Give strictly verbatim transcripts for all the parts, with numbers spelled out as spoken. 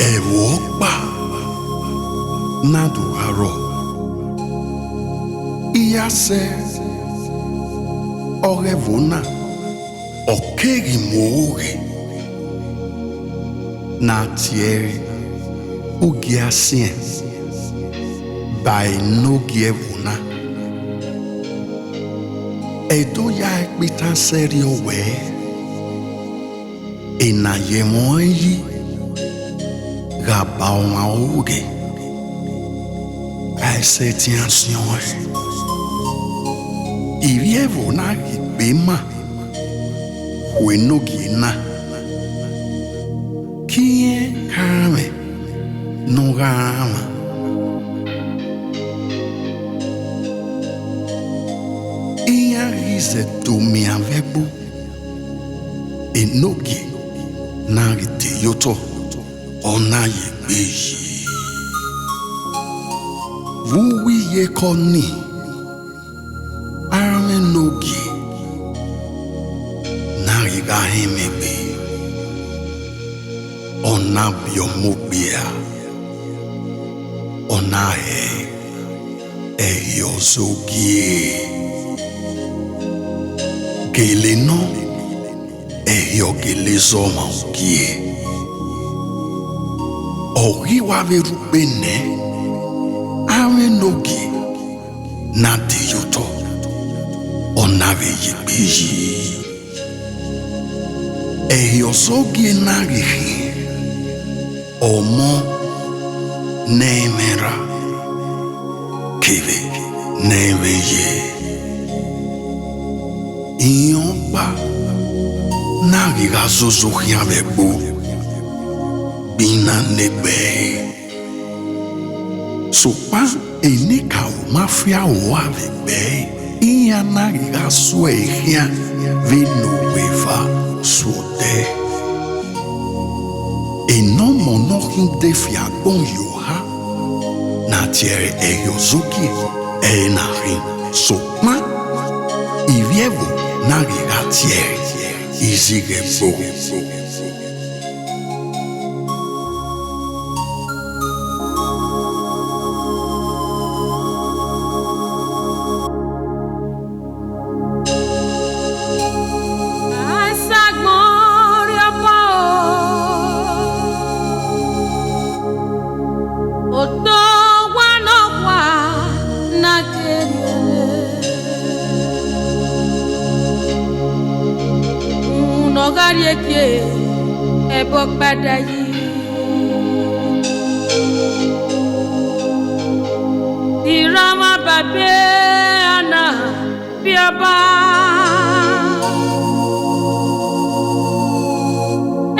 Ẹvbo ọkpa na do gha rrọọ, I ya sẹ ọghe ẹvbo na, ọ keghi mu ohoghe ne a tie ẹre Ugie Asiẹn ba enogie ẹvbo na. Ẹdẹ ya ẹkpitan sẹrriọ wẹẹ, ena ye ẹmwẹ ọnrẹn yi gha ba ọmwa ohoghe, a i sẹtin siẹn ọnrẹn. Ivbi ẹvbo na ghi gbe ima khu enogie na, ke irẹn ka rẹn mwẹ ne ọ gha rẹn mwa. Iran ghi zẹ do miẹn avbe ẹgbo, enogie na ghi te ye otọ, ọ na ye egbe yi. Vbe uwu iyeke ọnii, aranmwẹ enogie na ghi gha họn ẹmwẹ egbe, ọ na viọ ọmọ okpia, ọ na hẹ ẹhi ọzọ ogie. Gele nọ, ẹhi ọ gele zẹ ọmwa ogie. Ọ ghi wa vbe rhie ukpe nẹ, aranmwẹ enogie na te ye otọ, ọ na vbe ye egbe yi. Ẹhi ọzọ ogie na ghi khian, ọmọ ne ẹ i mwẹ ra kevbe ne ẹ i mwẹ ye. Iran ọkpa na ghi gha zozo khian vbe ẹgbo, gbe iran ne egbe ẹre. Sokpan enikaro ma fi aro rua vbe egbe ẹre, iran na ghi gha suẹe khian vbene owa eva su odẹ. Enọmọ ne ọ khin de fi agbọn ye oha ne a tie ẹre ẹhi ọzọ ogie, ẹre na khin, sokpan ivbi ẹvbo na ghi gha tie ẹre izighi ẹgbo. Asagbọn rhiọkpọ o, otọ owa nọkhua na ke rhie ẹre, unu ne ọ gha rhie gie ẹbọ kpada yi. Iran mwa ba ebe a na viọ ọba.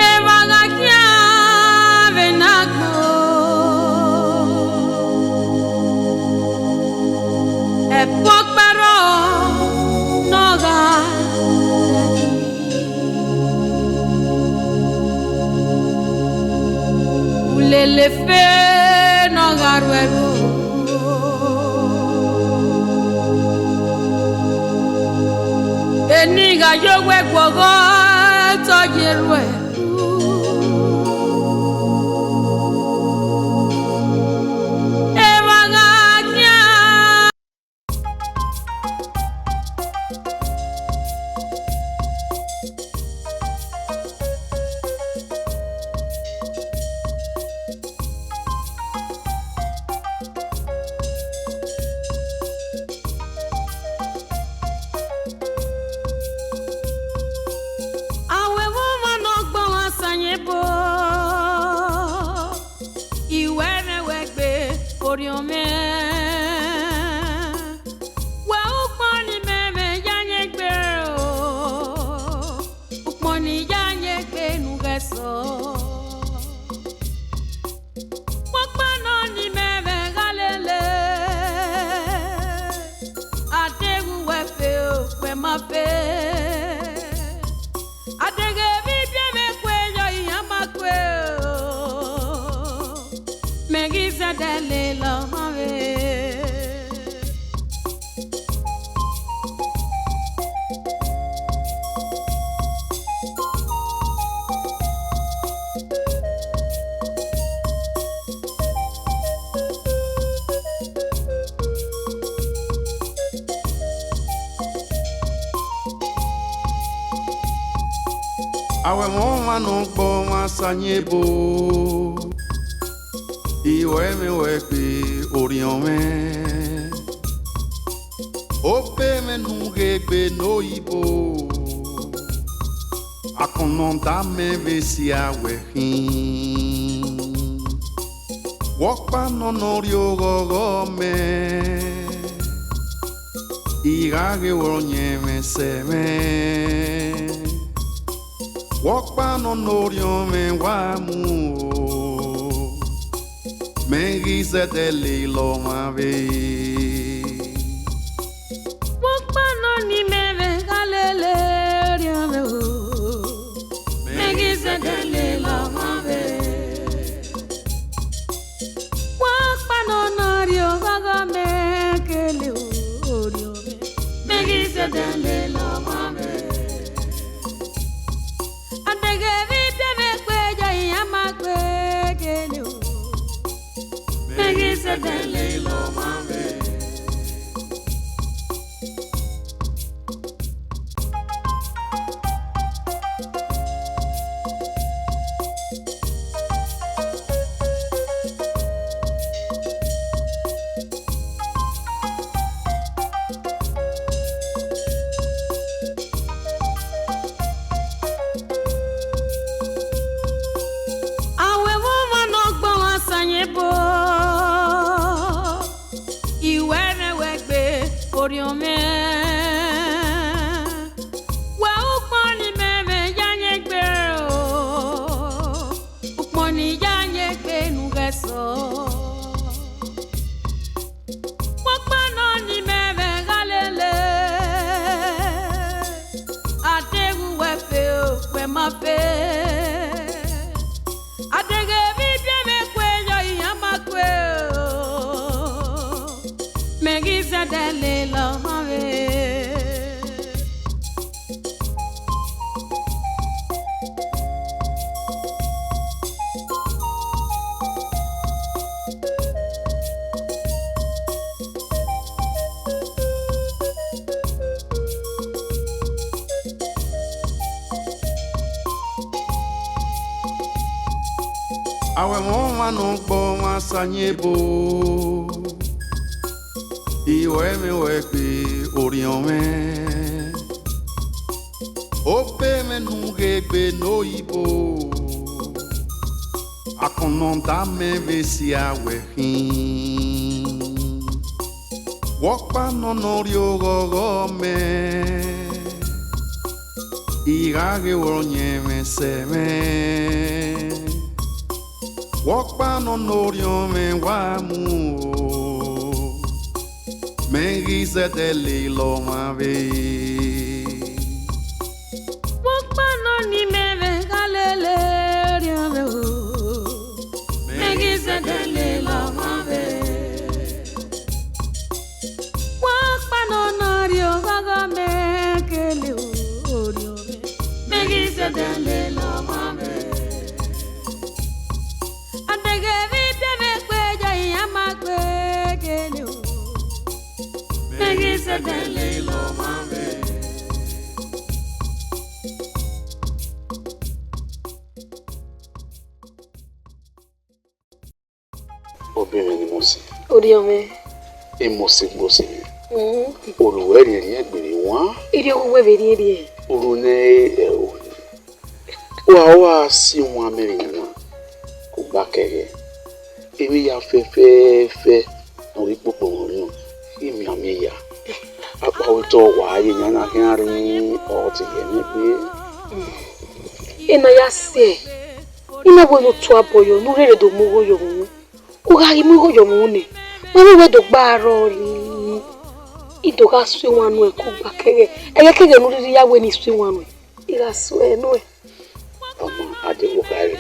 Evba gha khian vbe ne agbọn, ẹbọ kpẹrrọ ne ọ gha. Ulele fe ne ọ gha ru ẹre o. Eni gha ye owẹ guọghọ, te ọ ye ruẹ. Evba gha khian. Awẹ vbe ọmwa ne ọ gbọmwa sa yẹn bo, I wẹ mwẹ wẹ gbe orhiọn mwẹ. Wẹ ukpọn ne imẹ mwẹ ya yẹn gbe o, ukpọn ne I ya yẹn gbe ne u ghẹ sẹ. Kpokpọ nọ ne imẹ mwẹ gha lele, a deghẹ uwẹ fe o, wẹ ma fe. A deghẹ vbe ibiẹmwẹ kue yọ, iran ma kue o, mẹ ghi zẹdẹ lele ọmwa mwẹ. Awẹ mwẹ ọmwa ne ọ gbe ọmwa sa yin ebo, I wẹ mwẹ wẹ gbe orhiọn mwẹ. Okpia mwẹ ne u ghe gbe ne oyibo, akọnnọ da mẹ vbe sia wẹ khin. Wẹ ọkpa nọ ne ọ rrie oghọghọ mẹ, I gha ghe wẹ ọyẹnmwẹ sẹ mwẹ. Wẹ ọkpa nọ ne orhiọn mwẹ wa mu o, mẹ ghi zẹdẹ lele ọmwa vbe. Wẹ ọkpa nọ ne imẹ mwẹ gha lele orhiọn mwẹ o, mẹ ghi zẹdẹ lele ọmwa vbe. Wẹ ọkpa nọ ne ọ rrie oghọghọ mẹ kele orhiọn mwẹ, mẹ ghi zẹdẹ lele ọmwa vbe. Adeghe vbe ibiẹmwẹ kpe yọ iran ma kpe kele o. Mẹ ghi zẹdẹ lele ọmwa vbe. Awẹ mwẹ ọmwa ne ọ gbe ọmwa sa yin ebo, I wẹ mwẹ wẹ gbe orhiọn mwẹ. Wẹ ukpọn ne imẹ mwẹ ya yin egbe o, ukpọn ne I ya yin egbe ne u ghẹ sẹ. Wẹ ọkpa nọ ne imẹ mwẹ gha lele, adeghe uwẹ fe o, wẹ ma fe. Adeghe vbe ibiẹmwẹ kpe yọ iran ma kpe o, mẹ ghi zẹdẹ lele ọmwa vbe. Awẹ mwẹ ọmwa ne ọ gbe ọmwa sa yin ebo, I wẹ mwẹ wẹ gbe orhiọn mwẹ. Okpia mwẹ ne u ghe gbe ne oyibo, akọnnọ da mẹ vbe sia wẹ khin. Wẹ ọkpa nọ ne ọ rrie oghọghọ mẹ, I gha ghe wẹ ọyẹnmwẹ sẹ mwẹ. Wẹ ọkpa nọ ne orhiọn mwẹ wa mu o, mẹ ghi zẹdẹ lele ọmwa vbe. Wẹ ọkpa nọ ne imẹ mwẹ gha lele orhiọn mwẹ o, mẹ ghi zẹdẹ lele ọmwa vbe. Wẹ ọkpa nọ ne ọ rrie oghọghọ mẹ kele orhiọn mwẹ, mẹ ghi zẹdẹ lele ọmwa vbe. Adeghe vbe ibiẹmwẹ kpe yọ iran ma kpe kele o, mẹ ghi zẹdẹ lele ọmwa vbe. Obìnrin ni mo sìn. Orhiọn mwẹ. Imosi gbosi mwẹ. Mm. Orhu wẹ rhiẹnrhiẹn gbe vbe wan. Irhiọghọ wẹ vbe rhiẹnrhiẹn. Orhu nẹ ẹro. Wa wa si wan mẹ vbe wan. Ku gba kẹghẹ. Emwi ya fẹfẹfẹ ne ọ ghi kpokpo mwẹ orhiọn, I mianmian ya. Akpawẹ otọ wa ye yan na khian rre, ọ te yẹ mwẹ gbe. Ena ya sẹ, I na wẹ ne u tuabọ yọ, ne u rherhe do mu igho yọ mwẹ. U gha ghi mu igho yọ mwẹ nẹ, ma vbe wẹ do gba rrọọ ri. I do gha suẹn iwan nuẹn ku gba kẹghẹ, ẹghẹ kẹghẹ ne u rhirhi ya wẹ ne I suẹn iwan nuẹn, I gha suẹn nuẹn. Ọmọ, a de kpokha ẹre,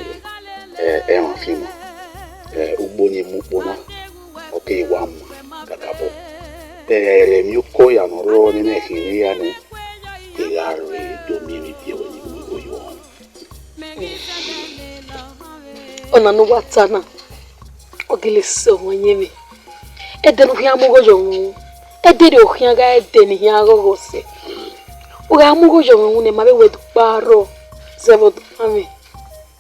ẹ, ẹmwẹ afianma, ẹ, ugbo ni mu ukpo na, ọ keghi wa ma kakabọ. Ẹ, ẹre emwi ukọ ya ne ọ rrọọ nene ẹkhin ne I ya nẹ, I gha rre do miẹn emwi biẹ wẹ ne I mu igho yọ. Ọna ne uwa ta na, ọ gele sẹ ọmwa yẹn mwẹ. Ẹdẹ ne u khian mu igho yọ mwẹ, ẹdẹ rriọ u khian gha ẹdẹ ne I khian ghọghọ sẹ. U gha mu igho yọ mwẹ ne ma vbe wẹ do gba rrọọ. Zẹ vbe odaro mwẹ.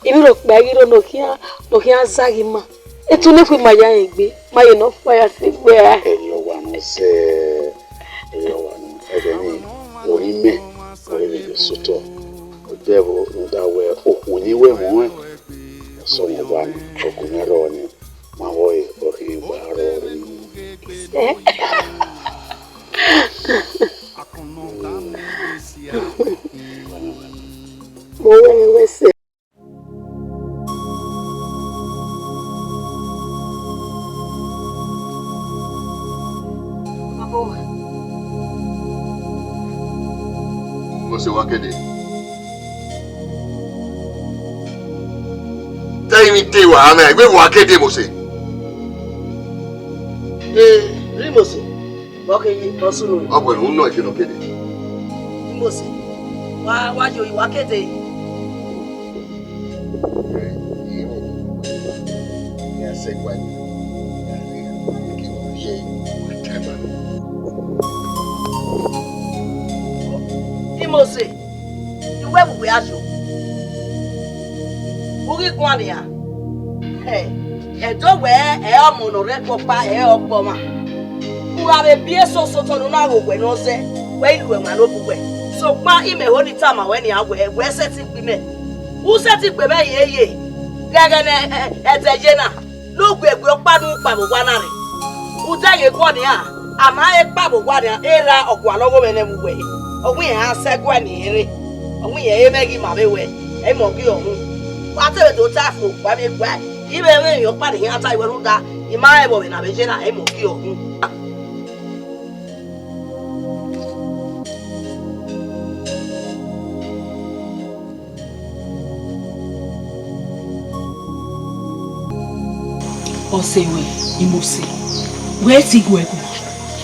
Emwi rhọkpa i ghi rre ne ọ khian, ne ọ khian zaghi ima. Etu ne khui ma ya rẹn egbe, ma ye ne ọ fua ya sẹ egbe ra. Erriọ wa mwẹ sẹ, erriọ wa mwẹ. Ẹghẹ nii, orinmẹ ọre vbe sotọ. Odẹ vbe rhunmwuda wẹ okhuo ne I wẹ mwẹ, ọsọmọ ọba ni, ọgumwẹ rrọọ ni, ma vbe ọre ọ khin gba rrọọ. Eh? Mo wẹ mwẹ wẹ sẹ. Mose wa kede. Tell me, te wa ama, we wa kede Mose. Eh, ri Mose. Wa ke yi, wa sunu. Wa bu unu eke nọ kede. Mose. Wa, wa yo, wa kede. Imose, I wẹ vbe uwẹ a yo. U ghi guan nian. Hẹ, ẹdẹ wẹ ẹ ọmọ ne ọ rre ẹkpo ọkpa, ẹ ọkpọ ọmwa. U gha vbe biẹ sosotọ ne u na ghe owẹ ne ọ zẹ, wẹ i lu ẹmwẹ ne ọ bu wẹ. Sokpan imẹ ho ni tama ruẹ nian wẹ, wẹ sẹtin gbe imẹ. U sẹtin gbe mwẹ ye ye, ghẹghẹ ne ẹ, ẹ, ẹdẹ ye na, ne u gu egbe ọkpa ne u kpa vbe owa na rre. Ude ghe guọ nian, a ma he kpa vbe owa nian, erha ọgualọ ọghomwẹ nẹ vbe uwẹ, ọ wẹ irẹn a sẹ ẹguae ne irẹn rre, ọ wẹ irẹn re mwẹ ghi ma vbe wẹ, ẹ i mẹ ọ ghi ọhun. Wa te vbe do ta fo, wa miẹn egbe, I vbe mwẹ emwi ọkpa ne iran ta ruẹ rhunmwuda, I ma rẹn vbe ọvbẹ ne a vbe ye na, ẹ i mẹ ọ ghi ọhun. Ọse ruẹ, Imose, wẹ i ti gu ẹre guan.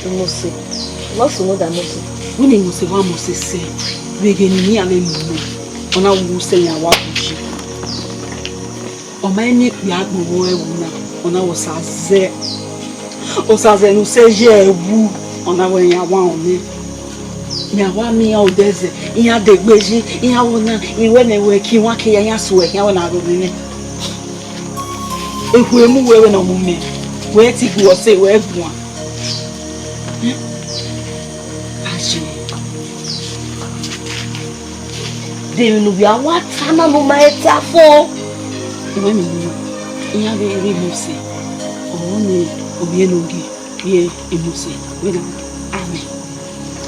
Imose, wẹ sunu da Imose. Wẹ ne Imose wa Imose sẹ, vbe ghe ne iran vbe mu mẹ, ọ na wu sẹ yan wa bu yi. Ọ ma miẹn ekpia agbọn vbe ẹvbo na, ọ na wẹ Osazẹ. Osazẹ ne u sẹ ye ẹwu, ọ na wẹ iran wa rẹn nẹ. Mẹ a wa miẹn iran odẹ zẹ, iran degbe yi, iran vbe na, I wẹ nẹ wẹ ke iran ke ya iran suẹ, iran wẹ na rhie mwẹ nẹ. Ekhue mu wẹ vbene ọ mu mẹ, wẹ ti gu ọse wẹ guan. Aye. De emwi ne u ya wa ta na ne u ma he ta fo? Wẹ mi wu, iran vbe rre Imose, ọ ne ovbi enogie ye Imose, wẹ na, amẹ.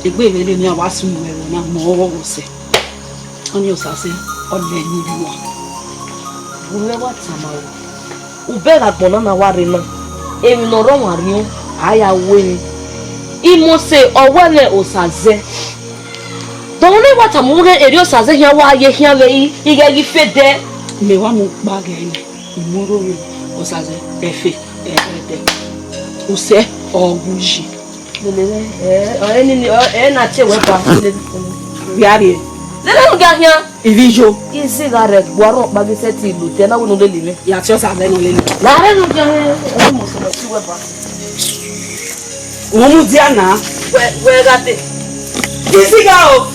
Egbe vbe lele iran wa sunu ẹvbo na mẹ ọghọghọ sẹ. Ọnii Osazẹ, ọ lẹ ne ivbi uwa. Vbe u mwẹ wa tama ruẹ? Ubẹghe agbọn na na wa rre na, emwi ne ọ rre ọmwa rriọ, a ya ru emwi. Imose ọ wẹ nẹ Osazẹ. Dọmwẹ ne wa tama mwẹ ghe erriọ Osazẹ khian wa ye khian vbe ighẹ ghi fe dẹ. Mẹ wa mu kpa ghe nẹ, I mu roro Osazẹ ẹfe ẹdẹ. Usẹ ọ wu yi. Lele, ẹ, ẹ, nini, ẹ, ẹ na tie wẹ ba. Via rrie. Lele nu ga khian. Ivbi yo. Izi gha rre ẹgbua rhọkpa ghi sẹtin lu te na wẹ ne u lele mwẹ. Ya tie Osazẹ ne ọ lele. La rre nu ga khian, ẹ, mo sẹ ti wẹ ba. Uhunmwu dia na. Wẹ, wẹ gha te. Izi gha o.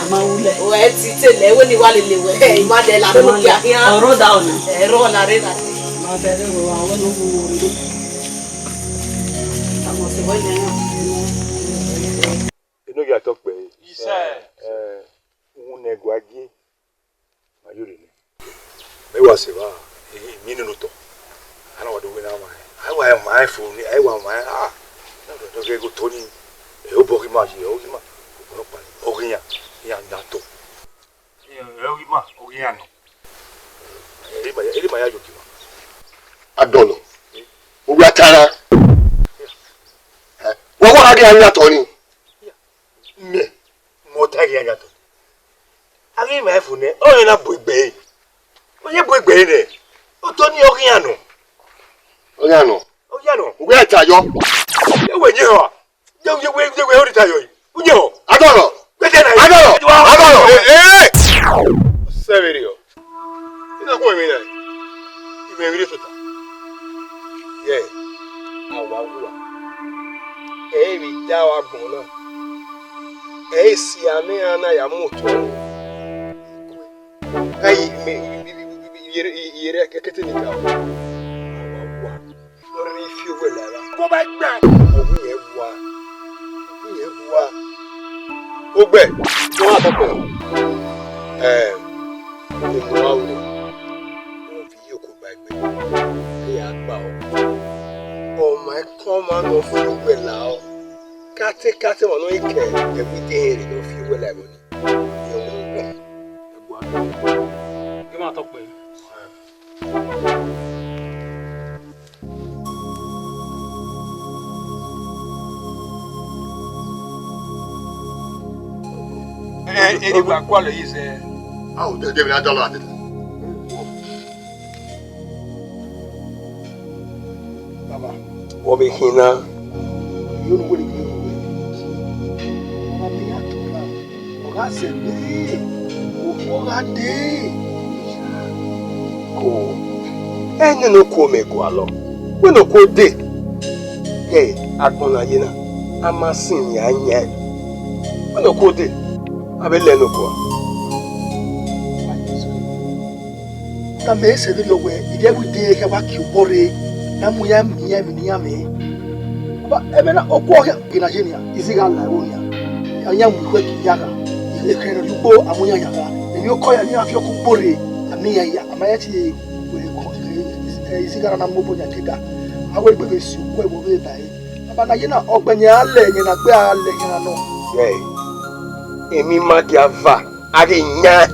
A ma wu lẹ. Wẹ ti te lẹ, wẹ ne I wa lele wẹ. Ẹ, I ma dẹ la rre nu ga khian. Ọrọ da ọna. Ẹ, rọ la rre na. Ma bẹrẹ wẹ wa wẹ ne u wu rre. Enogie atọ kpẹre. Isẹ. Ẹ, uhunmwu ne ẹguae gie, ma yo rre nẹ. Mẹ wa sẹ evba, e, emwi nene otọ. A na wa do wẹ ne a ma rẹn. A i wa ma rẹn fo ni, a i wa ma rẹn, ah. Na do do ghe go to ni. E obọ ghi ma ye, ọ ghi ma. Ọkpa, ọ ghi yan, iran na to. Ẹ, ọ ghi ma, ọ ghi yan nọ. Ẹ, ẹ ma ya, ẹ ma ya yo ghi ma. Adọlọ. Ovbi atara. Ẹ, wẹ wa gha ghi yan tọ ni. Mẹ, mẹ ọ ta ghi yan tọ. A ghi ma ẹfo nẹ, ọ rẹn na bu egbe ẹre. Ọ ye bu egbe ẹre nẹ. Otọ ni ọ ghi yan nọ. Ọ ghi yan nọ. Ọ ghi yan nọ. Uwẹ ta yọ. Ye wẹ ye họ. Ye, ye wẹ, ye wẹ, ọ rita yọ yi. U ye họ. Adọlọ. Gbẹdẹ na. Adọlọ. Adọlọ. Ee, ee. Sẹvẹrẹ yọ. Ina kún ẹmí na. Ìmọ̀ ẹ̀mí lè sọ̀tà. Yẹ. Àwa wúwa. Ẹ ẹ vbe dá wa gbọn na. Ẹ ẹ si amẹ iran na ya mu otọ. Yere, yere ẹkẹtẹ ni ka. Awa wa. Ọrẹre ifi owẹ la ra. Ko ba gba. Ọghe yẹn wa. Ọghe yẹn wa. Ogbẹ. Wọ́n á tọpẹ. Ẹ, ọmọ wa wẹ. Wọ́n fi yí oko ba ẹgbẹ́. Ẹ yà gbà ọ. Ọmọ ẹkọ ma nọ fi owẹ la ọ. Kate kate wa nọ ikẹ. Ẹgbẹ de rẹ nọ fi owẹ la ẹvọ ni. Ẹ wọ. Ẹ wọ. Ẹ ma tọpẹ. Ẹ, ẹ, ẹ, wa gualọ yi sẹ. Ao, de, de, na dọlọ ate. Baba. Wọ vbe khin na. Yo, no, wẹ, wẹ, wẹ. Baba, mi ya to na. Ọ gha sẹ gbe, okhuo gha dee. Ko, ẹ nene okuo mẹ gualọ, wẹ ne okuo dee. Ẹ, agbọn na ye na, a ma sin yan yan. Wẹ ne okuo dee, a vbe lẹ ne okuo. Na mẹ sẹ vberriọ wẹẹ, ivbi ẹvbo dee kha wa kie obọ rre, na mu iran miẹn emwi ne iran mwẹ. Ba, ẹmwẹ na, okuo ọghe ghe na ye nian, izi gha la ẹvbo nian. Iran mu ikhue ke iyagha, ekhẹn ne ọ rhie ugbo, a mu iran yagha. Emwi okọ ya ne iran fi ọkọ ugbo rre, a miẹn iran ya, a ma ya tie wẹ, izi gha na mu obọ yan ke da. A wẹ egbe vbe si okuo ẹvbo vbe ba ẹre. Baba na ye na, ọgbẹn yẹn a lẹ, yẹn na gbe a lẹ yẹn na nọ. Ẹ, emwi ma dia va. A ghi yan.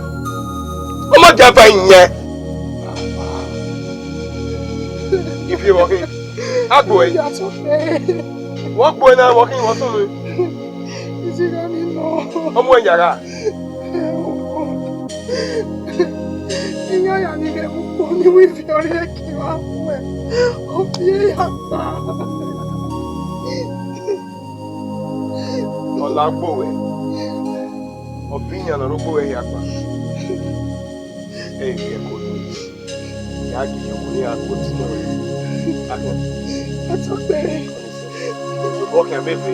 Ọ ma dia va yan. Ifi vbe ọ khin? A gbe ẹe. Vbe ọ gbe ẹe na, vbe ọ khin, vbe ọ sunu? Izi gha ni nọ. Ọ mu ẹn ya gha. Iyan ya ni ghẹ mu kpo ni wẹ ifi ọrriẹ ke wa mu ẹn. Ọ fi ẹre ya kpa. Ọ la gbe wẹ. Ọ fi iyan ne ọ rre okpogho ẹre hia kpa. Ẹ i viẹ ko do. Ya gie iyoko ne iran gbe otọ nẹ. Agbọn. Ọ khian vbe ve.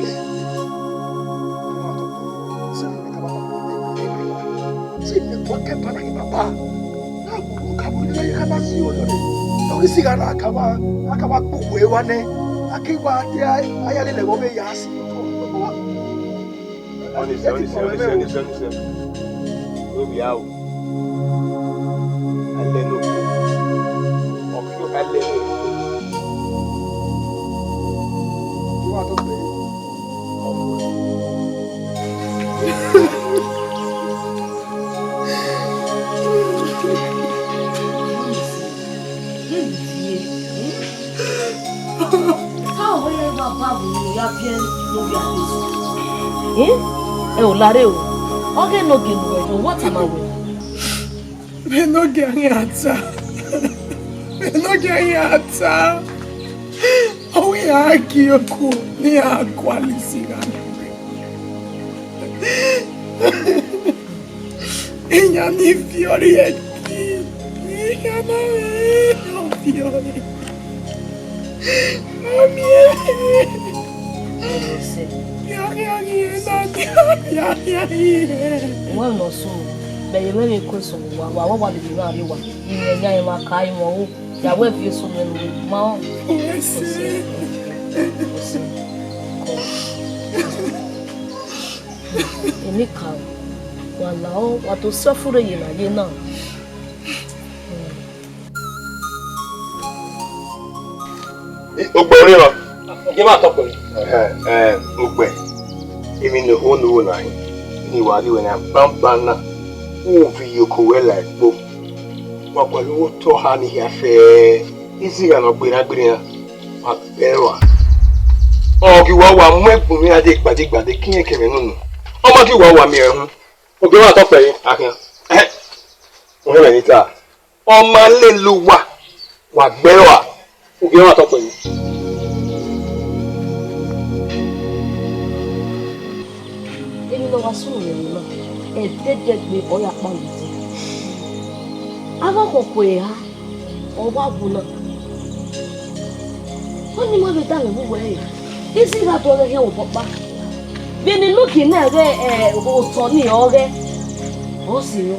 Sẹ ne wa kẹ ba na ghi baba. Na gbogbo ka bu ne ya na si yo yo. Ọ ghi si gha na ka wa, a ka wa gbogbo ẹre wa nẹ. A ke wa dia, a ya lele ẹvbo vbe ya si. Ọnise, ọnise, ọnise, ọnise, ọnise. Obi a o. Alẹ no. Ọkio alẹ no. Iwa to pe. Ka wẹ ya ba ba vbe unu ya biẹ ne ovbi a te sẹ? Ẹ, ẹ o lare o. Ọ ghe ne ogie ne uwẹ yọ, wẹ tama wẹ. Vbene ogie ghi a ta, vbene ogie ghi a ta, ọ wẹ iran gie oko ne iran gualọ isigha. Iran ni viọ rrie ẹki, iran na re ọ viọ rrie. Ami ẹre. Ẹse. Khian, khian, khian, na dia, khian, khian, khian. Wẹ nọ sunu, mẹ ye mwẹ emwi ko sunu, wa, wa, wa, wa dede na rrie wa. Iran ya emwa ka emwa o. Ya wẹ viọ sunu ẹnu ma. Ẹse. Ẹse. Ẹse. Enikaro, wa lahọ, wa do sẹ ọfurre ye na ye na. Ogbẹ ọre wa. Ọ ma tọ kpẹre. Ẹhẹn, ẹhẹn, ogbẹ. Emwi ne okhuo ne u ru na hin, ne wa rhie wẹ na banbanna, u vbe iyoko ruẹ la ẹkpo. Wa gualọ otọ ọha ni hia fẹẹ, isigha ne ọ gberra gberra, wa gbe ẹre rua. Ọ ghi wa, wa mu ẹgbun mwẹ iran dee gbade gbade, ke irẹn ke mwẹ nunu. Ọ ma ghi wa, wa miẹn ẹre uhunmwu. Ogie wa tọ kpẹre. Akhian. Ẹhẹn. Uhẹn mwẹ ni ta. Ọ ma lele uwa, wa gbe ẹre rua. Ogie wa tọ kpẹre. Emwi ne ọ wa sunu mwẹ na, ẹdẹdẹgbe ọ ya kpa vbe ide. Avbe ọkhọkhọ eha, ọ wa wu na. Ọni ma vbe danmwẹ vbe uwẹ re, isigha do ọghe khian obọ ọkpa. Vbene enogie na ghẹ, eh, otọ ni ọghẹ, ọ si nọ.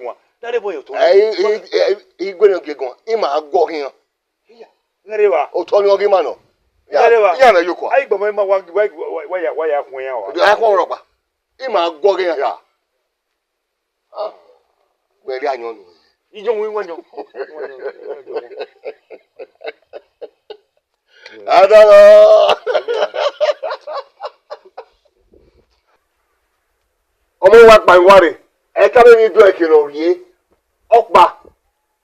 guan. Dare bọ ye otọ. Ẹ, i, i, i, i gbe ne ọ gie guan. I ma guọ khian. Nere va. Otọ ni ọ ghi ma nọ. Ya, Nere va. Ya na yokua. Ai gbọmọ ma wa wa wa ya wa ya khuẹn ya wa. A khuẹn rọkpa. I ma guọ khian ya. Ah, wẹ rhie ayọn nu. Iyọn wẹ wẹ yọn. Adọlọ. Ọmọ wa kpa iwa re. Ẹ ka vbe ni do ẹke ne ọ rhie. Ọkpa.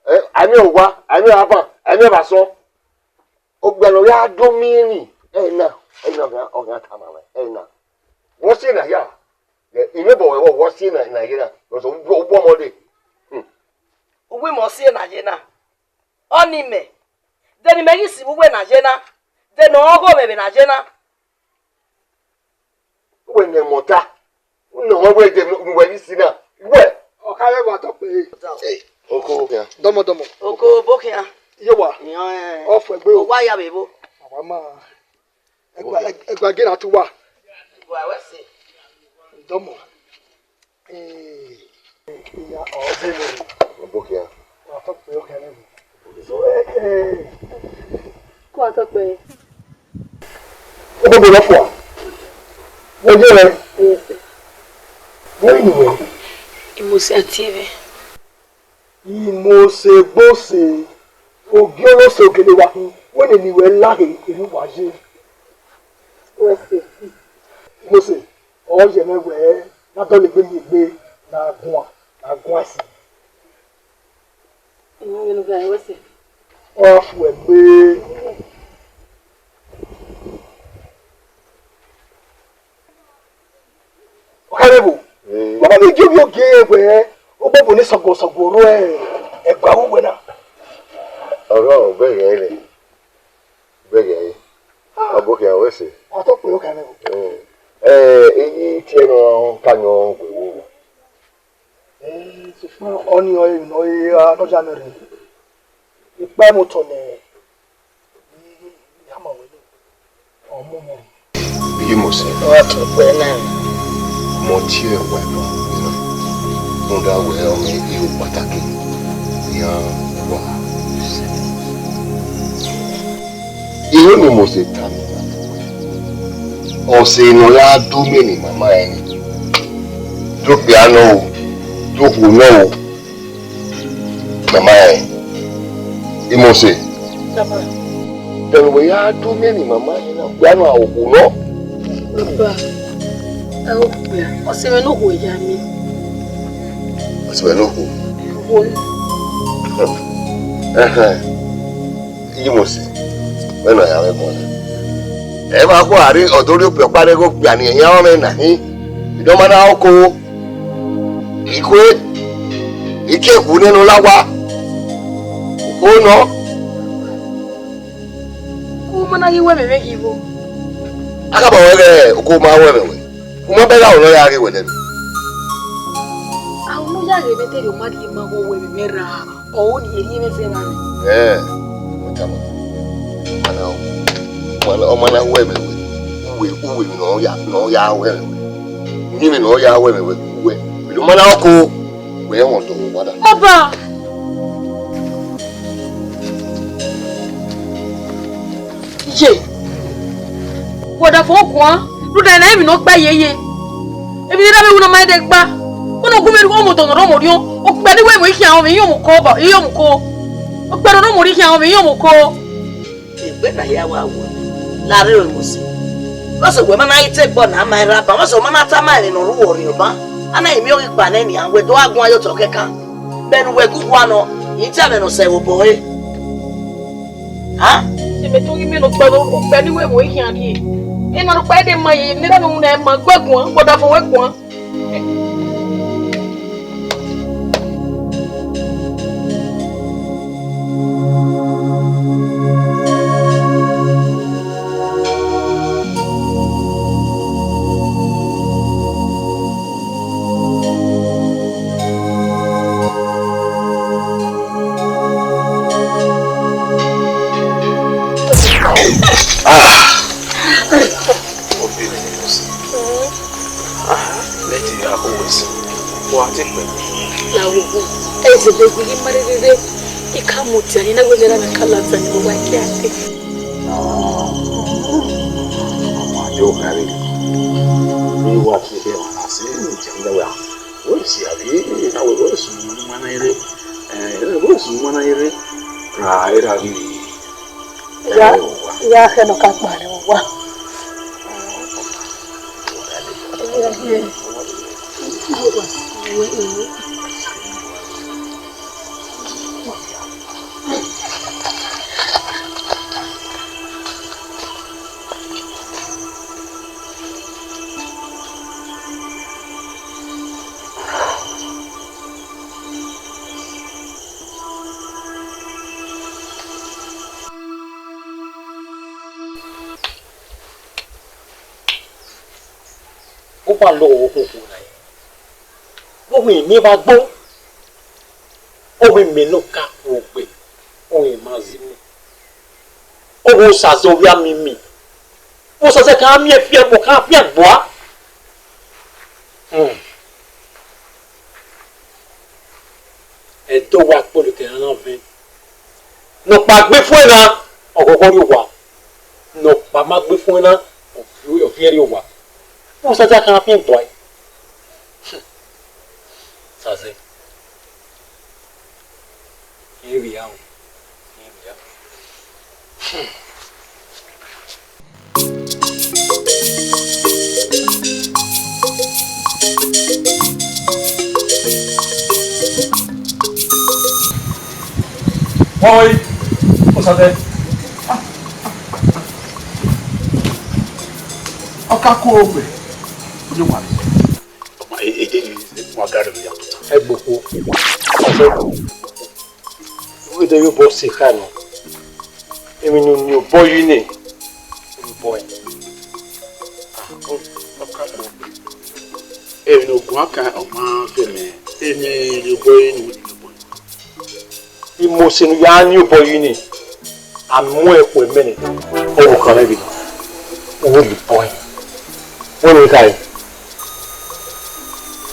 Ẹ, a miẹn owa, a miẹn avan, a miẹn vbasọn. Okpia ne ọ ya do miẹn ni, ẹna, ẹna ọghan, ọghan tama mwẹ, ẹna. Wọ si na ya, ẹ, imẹ bọ wẹ, wọ si na, na ye na, because u, u bu ọmọ dee. Hmm. Uwu imẹ ọ si na ye na. Ọni mẹ, de ne imẹ ghi si vbe uwẹ na ye na, de ne ọ gho mwẹ vbe na ye na. Uwẹ ne mọta. Unu wẹ wẹ de ne uwẹ ni si na. Uwẹ. Ọ ka vbe wa tọ kpee. Oko khian. Dọmọdọmọ. Oko bo khian. Iye wa. Iyan, eh. Ọ fẹ gbe o. Owa ya vbe bo. Àwa máa. Ẹgba, ẹgba gé na tu wa. Wa wẹ se. Dọmọ. Eh, iya, ọ, ọ bọ mẹ. Ọ bọ khian. Wa tọ kpee, ọ khian nẹ. So, eh, eh, Atọkpẹ. Ogogo lọ fua. Wẹ ye rẹ. Yes, sir. Wẹ ni wẹ. Imosi anti mwẹ. Imosi gbose. Ogie olose ogele wa hin. Wẹ ne ni wẹ lahẹ enu wa ye. Wẹ sẹ. Imosi, ọ ye mwẹ wẹ na dọlegbe miẹn egbe na guan, na guan ẹse. Inu vbe enu gha wẹ sẹ. Ọ fu ẹgbe. Ọkẹrẹvbo, wa ma vbe gie ovbi ogie wẹ, obọbọ ne sọguọsọguọ ru ẹguae vbe uwẹ na. Ọrọre, u bẹghe ẹre, u bẹghe ẹre. Ọ gbe okhian ruẹ sẹ. Ọ to kpe okhian mwẹ o. Ẹ, ẹ, iyi tie nọ ka yọn gue wo. Ẹ, sokpan ọnii ọre emwi ne ọ ya mẹ rre. Ikpa ẹmwẹ otọ nẹ, I ya ma wẹ nẹ, ọ mu mwẹ rre. Imosi. Ọ wa tọn ukpẹ na. Mẹ ọ tie ruẹ eva na, rhunmwuda wẹ ọmọ iro kpataki ne iran wa. Iro ne Imosi tama wẹ, ọse ne ọ ya do miẹn ne mama ẹre ni, do okpia nọ o, do okhuo nọ o. Mama ẹre, Imosi. Baba. Dẹmwẹ wẹ ya do miẹn ne mama ẹre na, wẹ a nọ okhuo nọ. Baba, a okpia, ọse mwẹ ne okhuo ya miẹn. Ọse mwẹ ne okhuo. Okhuo. Ẹhẹn. Imosi, wẹ nọ ya mwẹ ẹbọ na. Ẹ ma khuo a rre, ọ do rhie okpia ọkpa rre ghe okpia ni, ẹyan ọmọ na hin. Idọma na oko. Ikhue, ikiekhue nene olawa, oko nọ. Ku ma na ghi wẹ mwẹ vbe ghi vbo? A ka ma wẹ ghẹ oko ma wẹ mwẹ wẹ. U ma bẹghe aro ne ọ ya ghe wẹ nẹ. Aro ne ọ ya ghe mwẹ te rhie, ọ ma rhie ma wẹ wẹ mwẹ ra. Ọ ni erhie mwẹ zẹ na. Ẹ, ọ tama. Ọ ma na, ọ ma na, ọ ma na wẹ mwẹ wẹ. Uwẹ, uwẹ ne ọ ya, ne ọ ya wẹ mwẹ wẹ. Uyinmwẹ ne ọ ya wẹ mwẹ wẹ, uwẹ. Vbe ne ọ ma na oko. Wẹ wọn do wada. Baba. Ye. Wọdafọn guan, rhunmwuda ne emwi ne ọ gba yeye. Emwi ne erha mwẹ ru ne ọ ma dẹ gba. Wẹ ne ọ gu mwẹ ru ọmọdọ ne ọ rre ọmọ orhiọn. Okpia ni wẹ mwẹ ikhian ọmọ, iye ọmọ uko, iye ọmọ uko. Okpia ne ọ rre ọmọ orhiọn ikhian ọmọ, iye ọmọ uko. Egbe na hia wa wọ, la rre ru Imosi. Vbọzẹ wẹ ma na ghi te egbe na ma erha ba, vbọzẹ wẹ ma na tama ẹmwẹ ne ọ rre uwẹ orhiọn ba. A na miẹn ọghe ikpa nẹ nian, wẹ do gha guan ye otọ kẹkan. Vbene uwẹ gu guan nọ, I tama ẹmwẹ ne ọ sẹ vbe obọ ẹre. Ha? Mẹ to ghi miẹn ne okpia ne, okpia ni wẹ mwẹ ikhian rrie. Ena ne okpia de ma ye, ne erha mwẹ ru ne ma gbe guan, wọdafọn wẹ guan. Ah! Obi mi ni mo si. Ah, leti ya ko wesi. Wa ti pe. La wo. Eze be gbe ma rere. I ka mu ti ani na we lera na ka la ta ni wa ki ate. Ah. Ma jo kare. Ni wa ti ke wa na si ni ti ni wa. Wesi abi na we wesi mana ire. Eh, wesi mana ire. Ra era bi. Ya, ya khe nọ ka kpare uwa. Uwa lọghọ vbe okhuo okhuo na, vbe ohu miẹn vbe agbo, ohu mẹ ne ọ ka khuo gbe, ohu ma zi mẹ. Ohu Osaze ovbi amimi, Osaze ka miẹn fian, ọ ka fian gbua. Hmm. Ẹdẹ owa kpolo ke ẹran na vẹn. Nọkpa gbe fue na, ọghọghọ rrie owa. Wa ma gbe fun na, ọ fi ẹre owa. Usa ta kan fian gua. Sazẹ. Here we are. Here we are. Boy, what's up there? Ọka kọ ogbe. Onye wa. Ọma, e, e, e, e, wa gari ya. Ẹgbokpo. Wẹ de ye obọ si kha nọ. Emwi ne u miẹn obọ yi ne, u miẹn obọ ẹn. Ah, ọ, ọ ka kọ. Emwi ne ọ guan kan, ọ ma vẹ mẹ. Emwi ne obọ yi ne, u miẹn obọ ẹn. Imose ne u ya miẹn obọ yi ne, a mu ẹn khuẹ mẹ nẹ. Ọ vbe kan mwẹ ghe nọ, u vbe obọ ẹn. Wẹ ne I khare.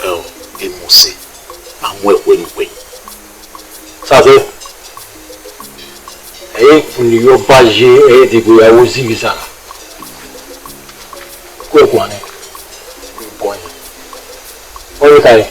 Ẹo, Emose, a mu ẹn khuẹ ne uwẹ. Sase, ẹ i re ikun ne I re ọba ye, ẹ i re degbe ya wo zivbi zara. Ku ẹn guan nẹ, bọ ẹn. Ọ vbe khare.